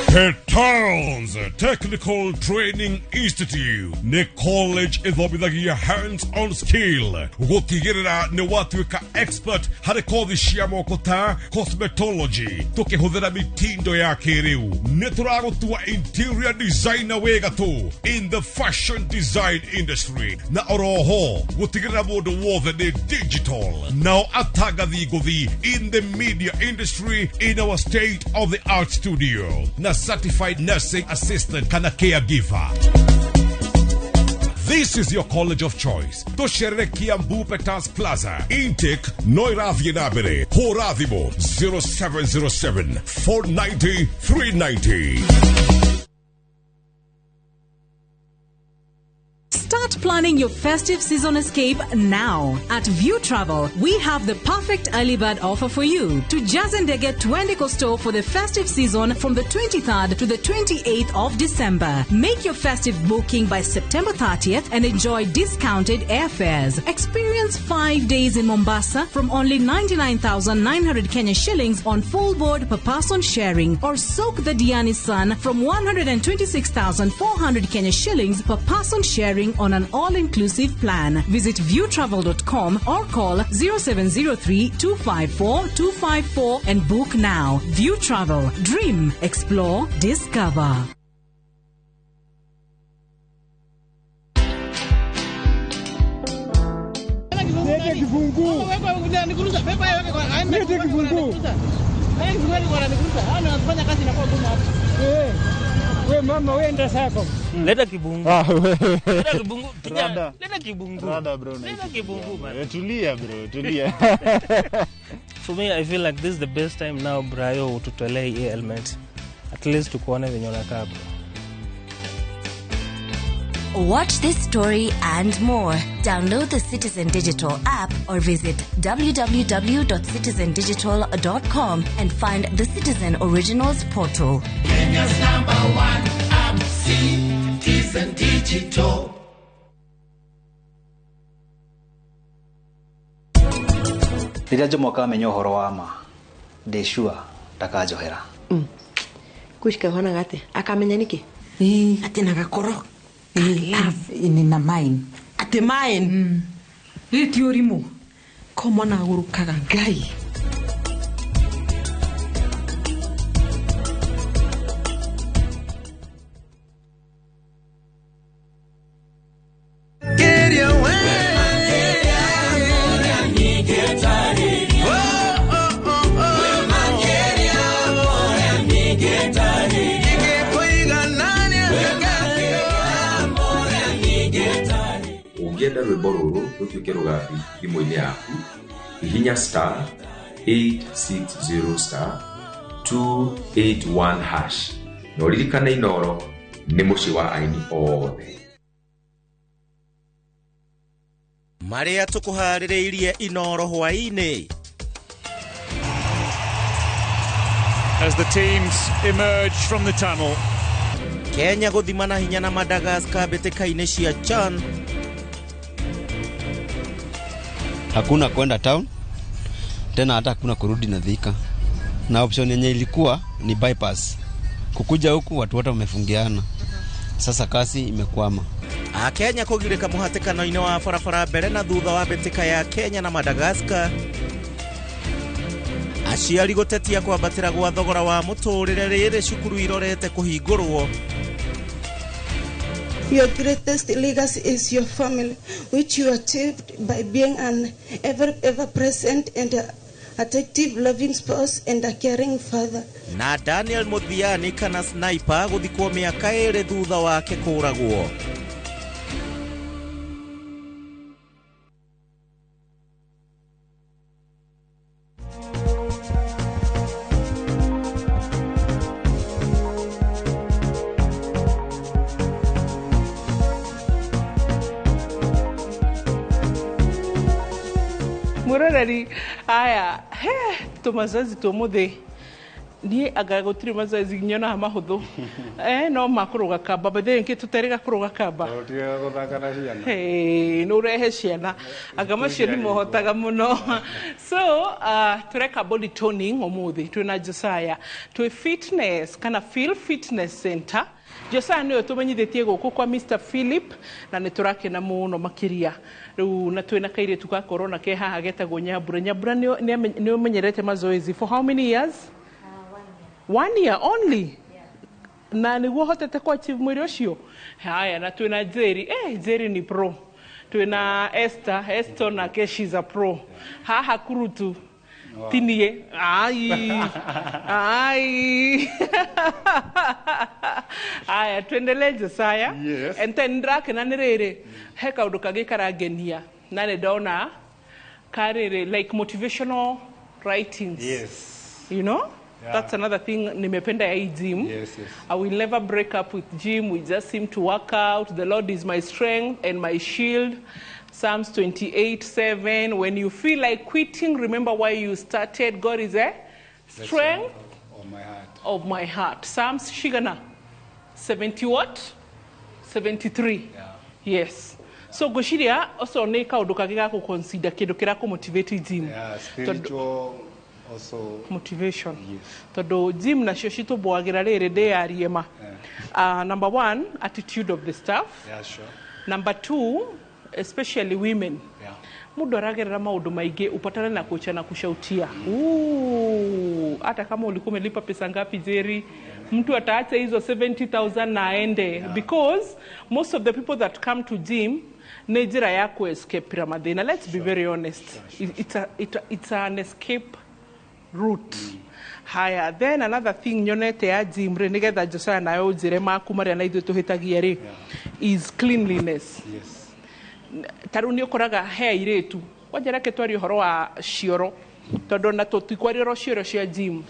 Petals Technical Training Institute nĩ college ĩthomithagia hands-on skill gũtigĩrĩra nĩ watuĩka expert harĩ kothi cia moko ta cosmetology tũkĩhũthĩra mitindo ya kĩrĩu. Nĩ tũragũtua interior designer wĩ gatũ in the fashion design industry, na oroho gũtigĩrĩra mũndũ wothe nĩ digital, nao atangathi ngũthi in the media industry in our state of the art studio, na certified nursing assistant kana caregiver. This is your college of choice. Tũcerere Kiambu Petals Plaza. Intake no ĩrathiĩ na mbere. Hũra thimũ 0707 490 390. Start planning your festive season escape now. At View Travel, we have the perfect early bird offer for you. To Jazendege Twendeko store for the festive season from the 23rd to the 28th of December. Make your festive booking by September 30th and enjoy discounted airfares. Experience 5 days in Mombasa from only 99,900 Kenya shillings on full board per person sharing, or soak the Diani sun from 126,400 Kenya shillings per person sharing on an all-inclusive plan. Visit viewtravel.com or call 0703 254 254 and book now. View Travel. Dream, explore, discover. Lete kifunguu. Lete kifunguu. We mama we enda sako. Leta kibungu. Leta kibungu. Kijana, leta kibungu. Rada bro. Leta kibungu man. Tulia bro, tulia. For me I feel like this is the best time now Brayo ututolee hii element. At least tukuone venye unakaa bro. Watch this story and more. Download the Citizen Digital app or visit www.citizendigital.com and find the Citizen Originals portal. Kenya's number one app, Citizen Digital. Rĩrĩa Jomo akamenya ũhoro wa ma ndĩ sure ndakanjohera. Kushika uhanaga atia akamenya niki ati na gakoro nina mine ati mine rä ti å rimå ko mwana agũrũkaga Ngai. Ũngĩenda rwĩmbo rũrũ rũtuĩke rũgambi thimũ-inĩ yaku, hihinya star 860 star 281 hash na ũririkane Inooro nĩ mũciĩ wa aini othe. Marĩa tũkũharĩrĩirie Inooro hwaĩ-inĩ. As the teams emerge from the tunnel. Kenya gũthimana hinya na Madagascar mbĩtĩka-inĩ cia CHAN. Hakuna kwenda town tena, hata hakuna kurudi na Thika, na option yenye ilikuwa ni bypass. Kukuja huku watu wote wamefungiana, sasa kasi imekwama. Akenya kũgirĩka mũhatĩkano-inĩ wa barabara mbere na thutha wa mbĩtĩka ya Kenya na Madagascar. Aciari gũtetia kwambatĩra gwa thogora wa mũtũrĩre rĩrĩ cukuru irorete kũhingũrwo. Your greatest legacy is your family, which you achieved by being an ever present and attentive, loving spouse and a caring father. Na Daniel Muthiani kana Sniper gũthikwo mĩaka ĩrĩ thutha wake kũragwo. Muroreri aya he tumazoezi tumuthi nie anga gutiri mazoezi nyonaga mahuthu no makuruga kamba bethe ngi tuteriga kuruga kamba tutiga guthaka na ciana no urehe ciana anga macio ni mohotaga muno. So tureka body toning umuthi twina Josiah twi fitness kana Feel Fitness Center. Josiah niwe tumenyithitie guku kwa Mr Philip na ni turakena muno makiria riu na twina kairitu ka corona ke haha getagwo Nyambura. Nyambura ni umenyerete mazoezi for how many years? 1 year only. Yeah. Na niguo hotete ku achieve mwiri ucio. Haya na twina Jerry. Jerry ni pro. Twina Esther, Esther na ke she's a pro. Haha kurutu. Wow. Tinie. Ai. Ai. Aya tuendelee Josiah. Yes. And then ndrakena ni riri he kaundu kangi karangenia na ni ndona kariri like motivational writings. Yes. You know? Yeah. That's another thing nimependa ya hii gym. Yes, yes. I will never break up with gym. We just seem to work out. The Lord is my strength and my shield. Psalms 28:7. When you feel like quitting, remember why you started. God is a strength of my heart. Of my heart. Psalms shigana 70 what? 73. Yeah. Yes. So gushiria also ne kaundu kangi ga consider kindu kira ku motivate gym. Yeah, spiritual also motivation. Yes. Tondu gym nacio citũmbũagĩra rĩrĩ ndĩyarie ma. Yeah. Number one, attitude of the staff. Yeah, sure. Number two, especially women. Yeah. Mundu aragerera maundu maingi upatane na kocha na kushautia. Hata kama ulikuwa umelipa pesa ngapi Jerry, Mtu ataacha hizo 70,000 na aende, because most of the people that come to gym nĩ njĩra ya kuescape mathĩna. Let's be very honest. It's an escape route. Haya, then another thing nyonete ya gym rĩ, nĩgetha Josiah nawe ũnjĩre maku marĩa na ithuĩ tũhĩtagia rĩ, is cleanliness. Ta rĩu nĩ ũkoraga he airĩtu, kwanja reke twarie ũhoro wa cioro, tondũ ona tũtikwaria oro cioro cia gym.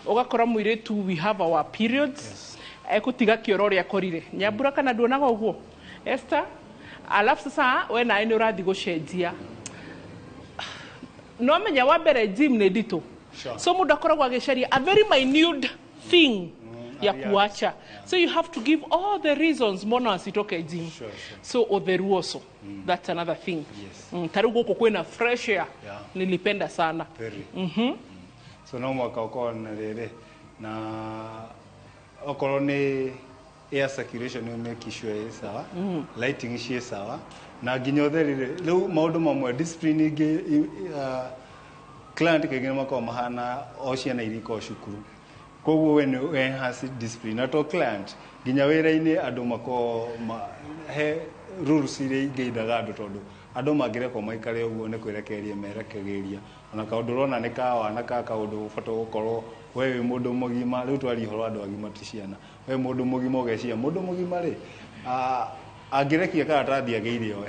Ũgakora mũirĩtu, we have our periods, ekũtiga kĩoro ũrĩa akorire. Nyambura, kana nduonaga ũguo, Esther? Alafu sasa we nawe nĩ ũrathiĩ gũcenjia. No menya wa mbere gym nĩ nditũ. So mũndũ akoragwo agĩcaria a very minute thing ya kuacha. So you have to give all the reasons mbona wasitoke gym. So ũtheru also, that's another thing. Ta rĩu gũkũ kwĩna fresh air. Nilipenda sana. Very. So no mwaka ũkorwo na rĩrĩ na okorwo nĩ air circulation nĩ make sure ĩ sawa, lighting ciĩ sawa, na nginya ũtheri rĩ. Rĩu maũndũ mamwe, discipline ingĩ, client kaingĩ nĩ makoragwo mahana o ciana iria ikoragwo cukuru, koguo we nĩ enhance discipline, na to client, nginya wĩra-inĩ andũ makoragwo he rules iria ingĩindaga andũ, tondũ andũ mangĩrekwo maikare ũguo nĩ kwĩrekereria merekagĩria. Ona kaũndũ ũrona nĩ kawa na ka kaũndũ ũbata gũkorwo we wĩ mũndũ mũgima. Rĩu twaria ũhoro wa andũ agima, ti ciana. We mũndũ mũgima ũgeciria mũndũ mũgima rĩ, angĩrekia karatathi agĩire we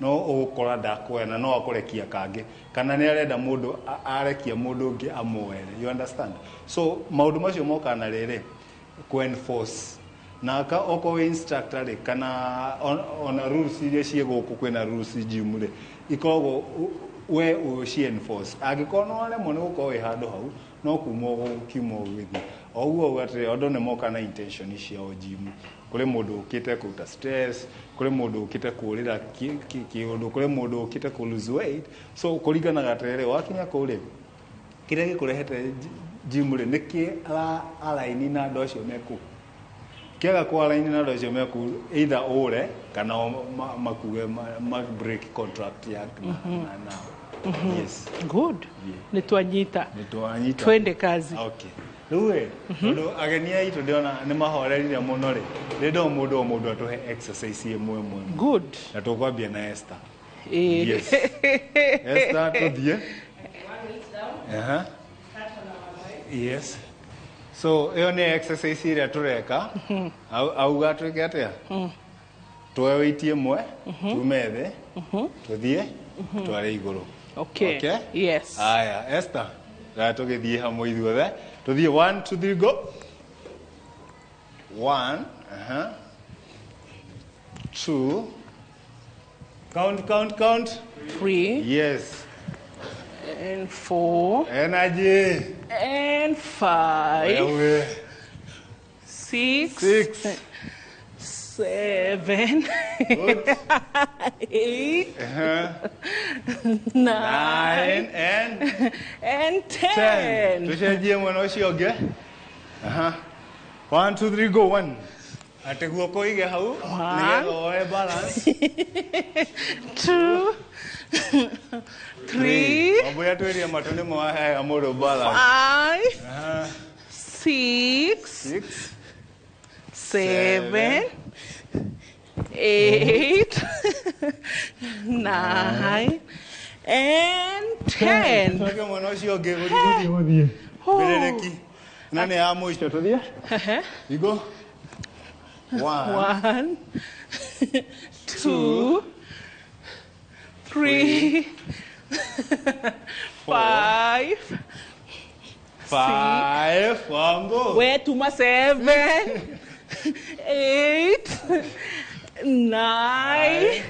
no ũgũkora ndakuoya na no akũrekia kangĩ, kana nĩ arenda mũndũ arekia mũndũ ũngĩ amuoere, you understand? So maũndũ macio mokaga na rĩrĩ ku enforce na ka okorwo wĩ instructor rĩ, kana ona rules iria ciĩ gũkũ, kwĩna rules gym rĩ, ikoragwo we ũci enforce. Angĩkorwo no waremwo nĩ gũkorwo wĩ handũ hau, no kuma ũkiuma ũgĩthiĩ o ũguo. Uga atĩrĩ, andũ nĩ moka na intention ciao gym. Kũrĩ mũndũ ũkĩte kũruta stress, kũrĩ mũndũ ũkĩte kũũrĩra kĩũndũ, kũrĩ mũndũ ũkĩte kũ lose weight. So kũringanaga atĩrĩrĩ, wakinya kũu rĩ, kĩrĩa gĩkũrehete gym rĩ, nĩkĩ araini na andũ acio me kũu. Kĩaga kũ align na andũ acio me kũu, either ũre kana o makuge ma break contract ya na nao. Yes. Good, nĩ twanyita. Nĩ twanyita. Twende kazi. Okay, rĩu ĩ, tondũ ageni aitũ ndĩrona nĩ mahorerire mũno rĩ, ndĩrenda o mũndũ o mũndũ atũhe exercise ĩmwe ĩmwe. Good. Na tũkwambia na Esther. Ĩĩ. Yes, Esther, tũthiĩ. Aha. Yes, so ĩyo nĩ exercise ĩrĩa tũreka. Auga twĩke atĩa? Tuoe weight ĩmwe, tume thĩ, tũthiĩ tware igũrũ. Okay. Okay? Yes. Aya, Esther, raya tũgĩthiĩ hamwe ithuothe. Tũthiĩ, one, two, three, go. One, two, count, count, count. Three. Yes. And four. Energy. And five. Wewe. Six. Six. Seven. Good. 8. 9. Nine and and 10. 10. Tucenjie mwena ũcio ũngĩ. Aha. One, two, three, go. One. Atĩ guoko ũige hau nĩgetha woe balance. 2. 3. Mambo ya twĩrie matũ nĩmo waheaga mũndũ balance. 5. 6. 6. 7. 8. 9. And 10. Tucoke mwena ũcio ũngĩ. Gũthiĩ, gũthiĩ, gũthiĩ. Mbĩrĩrĩki na nĩ ya mũico, tũthiĩ. Igo. One. 1, 2, 3, 5, 5, Wambo. We tuma 7, 8, 9,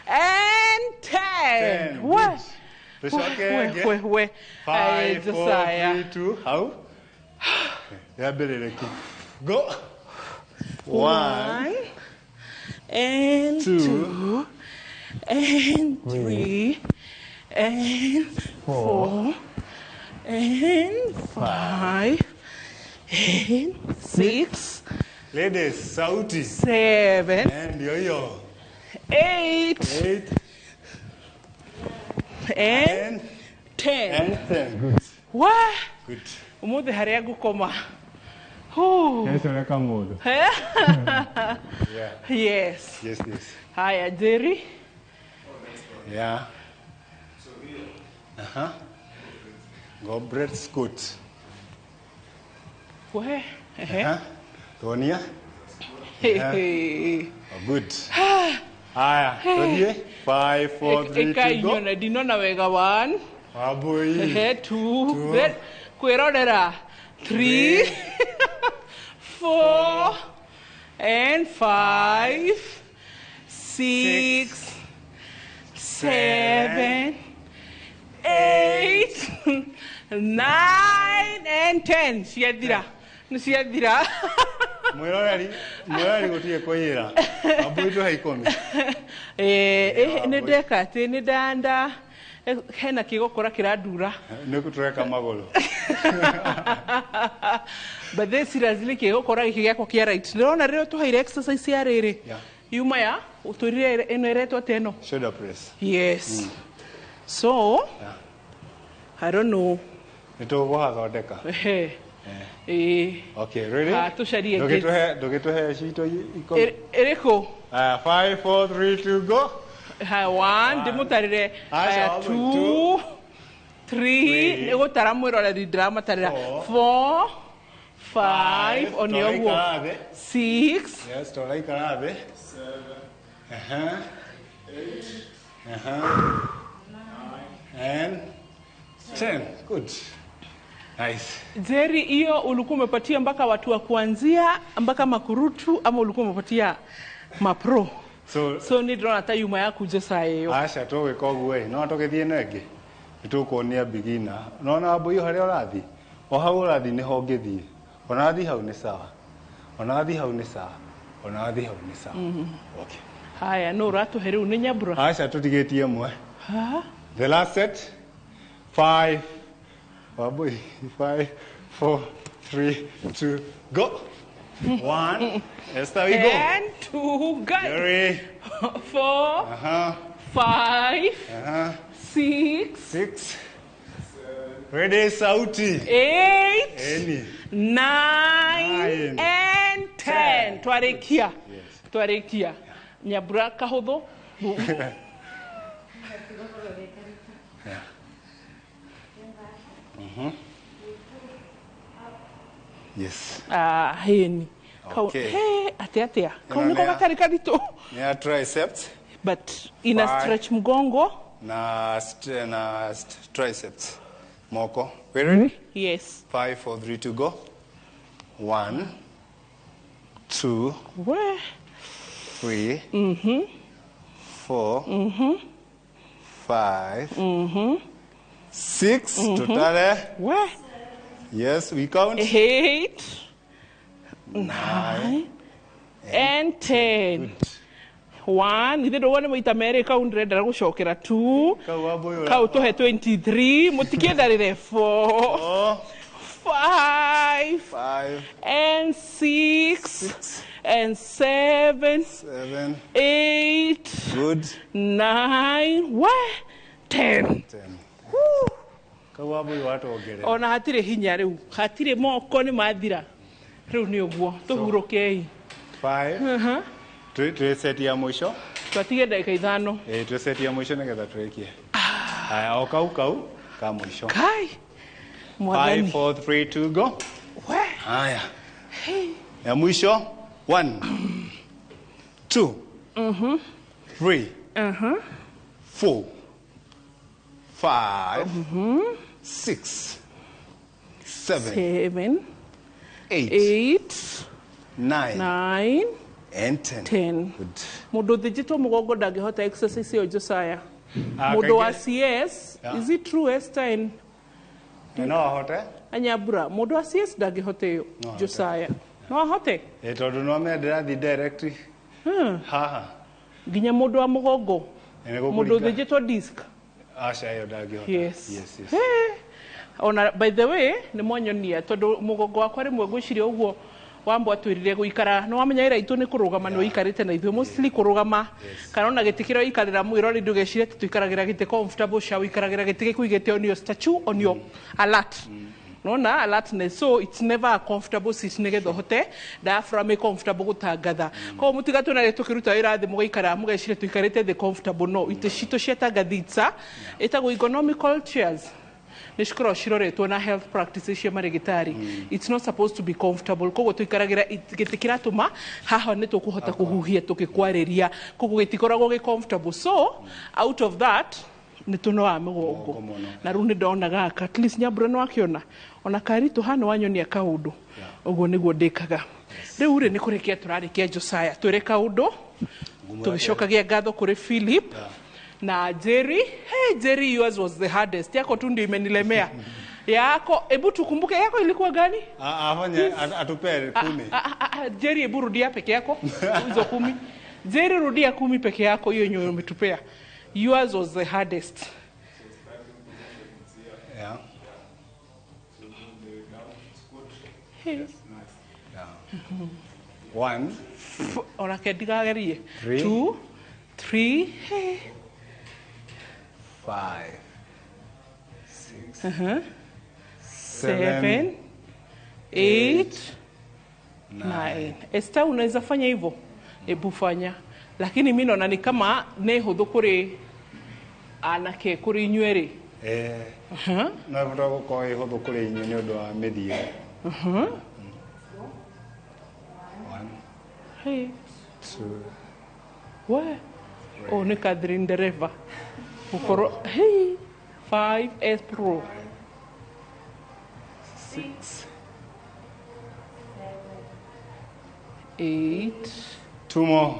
and 10. 10. What? Tucoke We, ĩngĩ. we, we. Ay, 5, 4, Josiah. 3, 2, hau. Yambĩrĩrĩki. Go. One, 1 and 2, 2 and 3 and 4 and 5 and 6. Ladies, sauti. 7. Ndio hiyo. 8. 8. And 10. And 10. Good. Wa. Good. Umuthi haria ngukoma. Kecoreka mũndũ. Yes. Yes. Haya, Jerry. Yeah. Aha. Goblet scoot. We. Aha. Tuonia. Yeah. Oh, good. Haya, tuthie. 5 4 3 2 go. Ĩkainyona ndinona wega 1. Wambui. 2 kwĩrorera 3 4 and 5 6 7 8 9 and 10. Ciathira. Nĩ ciathira. Mwĩroreri gũtirĩ kũiyĩra. Wambui tũhe 10. Nĩ ndeka atĩ nĩ ndanda hena kĩgokora kĩrandura. Nĩ tũreka magũrũ. But this seriously kĩgokora gĩkĩ gĩakwa kĩa right. Ndĩrona rĩrĩa tũheire exercise ya rĩrĩ. Yuma ya ũtwĩrire ĩno ĩretwo atĩa ĩno? Shoulder press. Yes. So, I don't know. Nĩ tũgũhathondeka. Okay, ready? Tũcarie. Ndũgĩtũhe citũ 10. Ĩrĩkũ? 5 4 3 2 go. 1 ndĩmũtarĩre. 2 3 nĩ gũtara mwĩroreri ndĩramatarĩra. 4 5 one ũguo. 6. Yes, tũraikara thĩ. 7 8 9 and 10. Good. Nice. Jerry, hiyo ulikuwa umepatia mpaka watu wa kuanzia mpaka makurutu ama ulikuwa umepatia mapro? So ni ndĩrona ta yuma yaku Josiah ĩyo. Aca tũgwĩka ũguo ĩ, no tũgĩthiĩ na ĩngĩ. Nĩ tũkuonia beginner. Nona Wambui harĩa ũrathiĩ? O hau ũrathiĩ nĩho ũngĩthiĩ. Ona wathiĩ hau nĩ sawa. Ona wathiĩ hau nĩ sawa. Ona wathiĩ hau nĩ sawa. Okay. Haya, no ũratũhe rĩu nĩ Nyambura. Aca tũtigĩtie ĩmwe. The last set. 5 Wambui, 5 4 3 2 go. 1. Esther, we go. 1 2 go. 3 4 5 6 6 Ready, sauti. 8 9 and 10. Twarekia. Twarekia. Nyambura kahũthũ. Yes. Heni. Okay. Hey, atia. Kau niko gatarĩ karitũ. Ni triceps. But ina stretch mgongo. Na triceps. Moko. We ready? Yes. 5 4 3 2 go. 1 2 3 4 5 6. Totale. Where? Yes, we count. 8 9 and 10. 1. Ithe ndũgwo nĩ maita merĩ kau ndĩrenda gũcokera 2. Kau tũhe 23. Mũtikĩtharĩre 4 5 and 6 and 7 8 good 9 10. Kau Wambui watongerera. Ona hatirĩ hinya rĩu. Hatirĩ moko nĩ mathira. Rĩu nĩ ũguo. Tũhurũkei. 5. Twĩ set ya mũico. Twatige ndagĩka 5. Twĩ set ya mũico nĩgetha tũrĩkie. Haya, o kau kau ka mũico. Kai. 5 4 3 2 go. Haya. Ya mwisho. 1 2 3 4 5 6 7 8 9 and 10. Good. Mũndũ ũthĩnjĩtwo mũgongo ndangĩhota exercise ĩyo Josiah. Mũndũ wa CS, is it true, Esther? No ahote. Anyambura, mũndũ wa CS ndangĩhota ĩyo Josiah. No ahote? Tondũ no amenya ndĩrathiĩ direct haha. Nginya mũndũ wa mũgongo. Mũndũ ũthĩnjĩtwo disc. Aca ĩyo ndangĩhota. Yes. Yes. Ona by the way, nĩ mwanyonia tondũ mũgongo wakwa rĩmwe ngwĩciria ũguo Wambo atwĩrire gũikara nĩ wamenya wĩra itũ nĩ kũrũgama nĩ ũikarĩte na ithuĩ mostly kũrũgama kana ona gĩtĩ kĩrĩa ũikarĩra mwĩrori ndũgecirie atĩ tũikaragĩra gĩtĩ comfortable cia ũikaragĩra gĩtĩ gĩkũigĩte on your statue on your alert. Nona alertness, so it's never a comfortable seat nĩgetha ũhote diaphragm ĩ comfortable gũtangatha. Koguo mũtigatwĩra rĩ tũkĩruta wĩra thĩ mũgaikara mũgeciria tũikarĩte thĩ comfortable, no itĩ citũ cia tangathitsa ĩtagwo ergonomical chairs, nĩ cikoragwo ciroretwo na health practices cia marĩgĩtarĩ. It's not supposed to be comfortable, koguo tũikaragĩra gĩtĩ kĩratũma haha nĩ tũkũhota kũhuhia tũgĩkwarĩria, koguo gĩtikoragwo gĩ comfortable. So out of that nĩ tũnoaga mĩgongo, na rĩu nĩ ndona gaka at least Nyambura nĩ wakĩona ona karitũ hana wanyonia kaũndũ ũguo nĩguo ndĩkaga. Rĩu rĩ, nĩ kũrĩkia tũrarĩkia. Josiah, twĩre kaũndũ tũgĩcokagia ngatho kũrĩ Philip na Jerry. Hey Jerry, yours was the hardest. Yako tu ndio imenilemea. Yako, hebu tukumbuke yako ilikuwa gani? Afanye atupee 10. Ah, ah, ah, Jerry, hebu rudia peke yako hizo 10. Jerry, rudia 10 peke yako, hiyo yenye umetupea. Yours was the hardest. Hey. One. Onake ndigagerie. Three. Two, three, hey. 5, 6, 7, 7, 8, 9. Esther, unaweza fanya hivyo? Hebu fanya. Lakini mi naona ni kama nĩ hũthũ kũrĩ anake kũrĩ inyuĩ rĩ. No ĩbata gũkorwo ĩ hũthũ kũrĩ inyuĩ nĩ ũndũ wa mĩthiĩre. 1, Hey. 2, We. Oh, nĩ Catherine dereva. Gũkorwo hey, 5 S Pro. 6, 8. 2 more.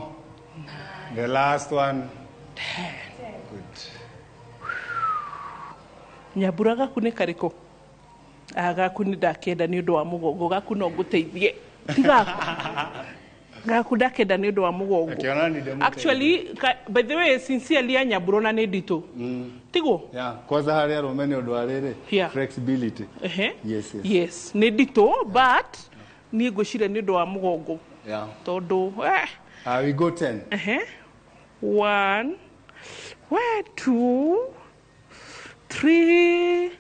The last one. 10. Good. Nyambura, gaku nĩ karĩkũ? Ah, gaku nĩ ndakenda nĩ ũndũ wa mũgongo. Gaku no ngũteithie. Ti gaku. Gaku ndakenda nĩ ũndũ wa mũgongo. Akĩona nĩ ndĩmũteithie. Actually, by the way, sincerely ya Nyambura ona nĩ nditũ. Tiguo? Yeah, kwanza harĩ arũme nĩ ũndũ wa rĩrĩ flexibility. Yes. Yes, nĩ nditũ, but niĩ ngwĩciria nĩ ũndũ wa mũgongo. Tondũ We go 10. 1, 2, 3,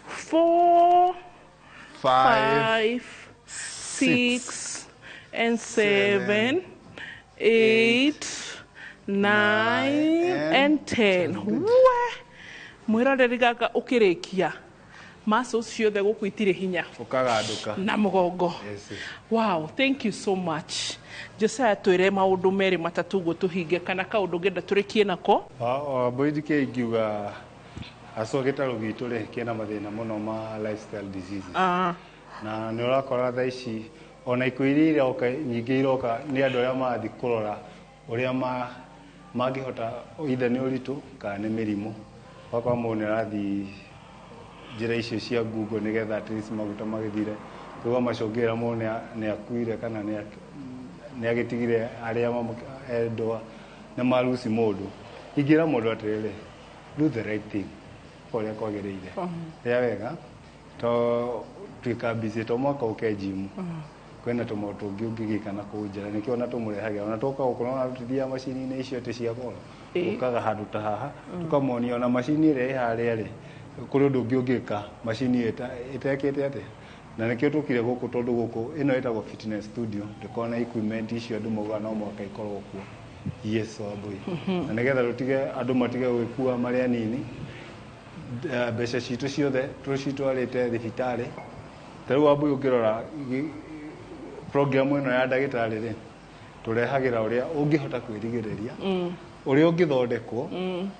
4, 5, 5, 6, and 7, 8, 9, and 10. We mwĩroreri, gaka ũkĩrĩkia muscles ciothe gũkũ itirĩ hinya Ũkagandũka. na mũgongo. Yes. Wow, thank you so much. Josiah, twĩre maũndũ merĩ matatũ ũguo tũhinge, kana kaũndũ ngenda tũrĩkie nako. Mbũi ndikĩ ingiuga acwa gĩtarũ gitũ rĩ kĩna mathĩna mũno ma lifestyle diseases. Na nĩ ũrakora thaa ici ona ikuũ iria iroka nyingĩ iroka nĩ andũ arĩa marathiĩ kũrora ũrĩa mangĩhota, either nĩ ũritũ kana nĩ mĩrimũ. Ũgakora mũndũ nĩ arathiĩ njĩra icio cia Google nĩgetha at least maguta magĩthire. Rĩu amacũngĩrĩra mũndũ nĩ akuire kana nĩ agĩtigire arĩa endwa nĩ maruci mũndũ. Ingĩra mũndũ atĩrĩrĩ, do the right thing ũrĩa kwagĩrĩire. Rĩa wega to tuĩka busy, to mwaka ũke gym. Kwĩna tũmaũndũ tũngĩ ũngĩgĩka na kũu nja, nĩkĩo ona tũmũrehagĩra ona twoka gũkũ ona tũtithiaga macini-inĩ icio atĩ cia goro. Ũkaga handũ ta haha tũkamonia ona macini ĩrĩa ĩ harĩa rĩ, kũrĩ ũndũ ũngĩ ũngĩka macini ĩyo ĩtekĩte atĩa. Na nĩkĩo tũkire gũkũ, tondũ gũkũ ĩno ĩtagwo fitness studio, ndĩkoragwo na equipment icio andũ maugaga no mũhaka ikorwo kuo. Yes, Wambui. Na nĩgetha tũtige andũ matige gwĩkua marĩ anini, mbeca citũ ciothe tũcitwarĩte thibitarĩ. Ta rĩu Wambui, ũngĩrora program ĩno ya ndagĩtarĩ rĩ, tũrehagĩra ũrĩa ũngĩhota kwĩrigĩrĩria, ũrĩa ũngĩthondekwo,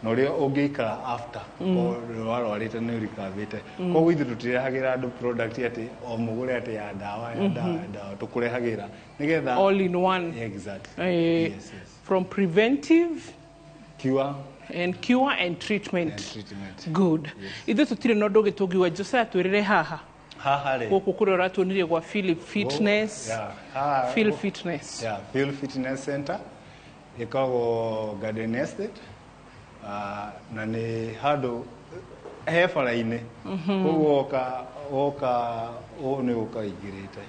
na ũrĩa ũngĩikara after warwarĩte nĩ ũrikavĩte. Koguo ithuĩ tũtirehagĩra andũ product atĩ o mũgũre atĩ ya ndawa ya ndawa ya ndawa, tũkũrehagĩra nĩgetha All in one. Exactly. Yes. From preventive cure and cure and treatment. And treatment. Good. Ithuĩ tũtirĩ na ũndũ ũngĩ tũngiuga. Josiah, twĩrĩre haha Haha rĩ, gũkũ kũrĩa ũratuonirie gwa Philip Fitness. Yeah. Haha, Phil Fitness. Yeah, Phil Fitness Center ĩkoragwo Garden Estate. Na nĩ handũ he bara-inĩ, koguo woka ũũ nĩ gũka ũingĩrĩte.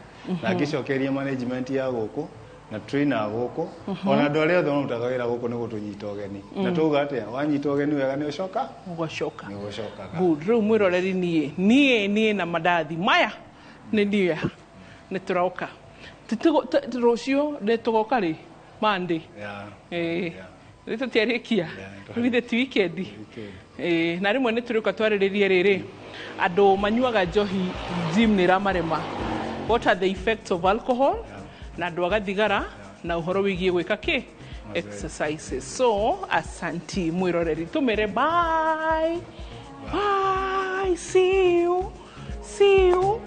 Na ngĩcokeria management ya gũkũ Na twĩna gũkũ ona andũ arĩa othe marutaga wĩra gũkũ nĩ gũtũnyita ũgeni. Na tuga atĩa, wanyita ũgeni wega nĩ ũcoka ũgacoka. Nĩ ũcokaga. Good. Rĩu mwĩroreri, niĩ na mandathi maya nĩ niĩ nĩ tũroka. Rũciũ nĩ tũgoka rĩ Monday. Yeah. Rĩ tũtiarĩkia rĩu ithe ti weekend. Ĩĩ, na rĩmwe nĩ tũrĩũka twarĩrĩrie rĩrĩ andũ manyuaga njohi gym nĩ ĩramarema, what are the effects of alcohol, na andũ aga thigara, na ũhoro wĩgiĩ gwĩka kĩ exercises. So asanti mwĩroreri, tũmere bye bye, see you, see you.